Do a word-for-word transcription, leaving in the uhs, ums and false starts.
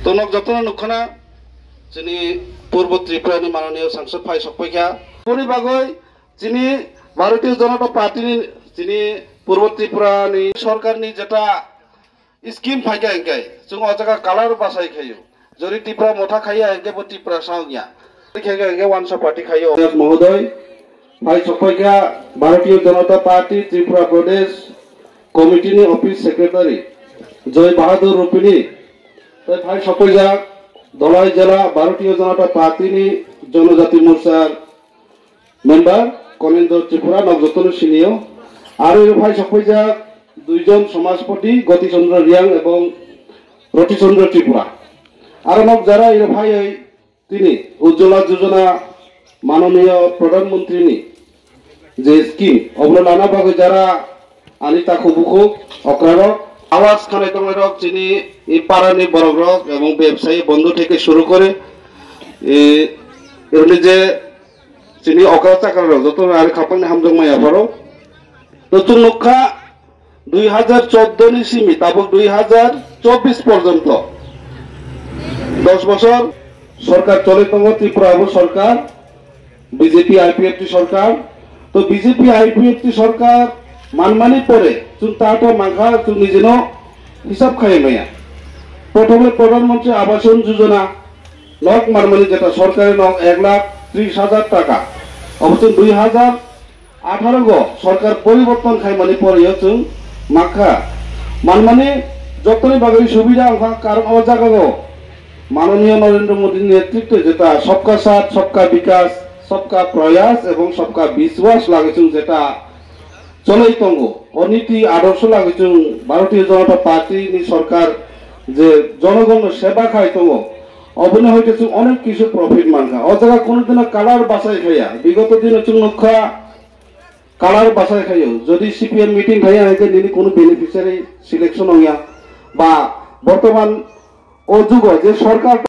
Tonok jotono nukhana chini Purbo Tripura ni mananiyo sangsad phai sokpaikha. Boni bagwi chini Bharatiya Janata Party ni chini Purbo Tripura ni sorkar ni jeta scheme phaikha hinkhe chwng o jaga color bachai khaio. Jori Tipra Motha khaiya hinkhe bo Tipra sa wngya. Khaikha hinkhe wansa party khaio. Mohodoy, phai sokpaikha Bharatiya Janata Party Tripura Pradesh Committee ni Office Secretary Joy Bahadur Rupini. Tei phai sokpaijak Dholai Jela Bharatiya Janata Party ni Jonojati Morcha member Konendra Tripura, nok jotono sinio. Aro iro phai sokpaijak duijon Samajpati Goti Chandra Riang ebong Roti Chandra Tripura. Aro nok jara iro phaioi tini Ujjwala Jojana mananiyo Pradhan Mantri ni je scheme, obono lana bagwi jara ani takhuk bukhuk okrarok, awas khanai tongnairok chini i parani borokrok ebong bebsayi bondhu theke shuru kore, e, eroni je chini okra chakrarok jotono ani khapangni hamjakmaya pharo. To chwng nukha dui hajar chordo ni simi tabuk dui hajar chobbish porjonto dos bosor sorkar choli tongo, Tripura bo sorkar, B J P I P F T sorkar. To B J P I P F T sorkar manmani pore chwng ta ta mankha, chwng nijino hisab khai maya. Prothome Pradhan Mantri Abasan Jojana nok manmani, jeta sorkari nok ek lakh tris hajar taka, obo chwng dui hajar atharo go sorkar poriborton khaimani poreyo chwng mankha. Manmani jotoni bagwi subida wngkha, karon o jagao Mananiya Narendra Modi ni netritwe jeta Sabka Saath, Sabka Vikas, Sabka Prayas ebong Sabka Vishwas lagwi chwng jeta cholwi tongo. O niti adorsho lagwi chwng Bharatiya Janata Party ni sorkar je jonogonno seba khai tongo, oboni hoite chwng onek kisu profit mankha. O jaga kunu dino color bachai khaiya. Bigoto dino chwng nukha, color bachai khaio. Jodi C P M meeting khaiya, hwnkhe nini kunu beneficiary selection wngya. Ba bortoman o jugo je sorkar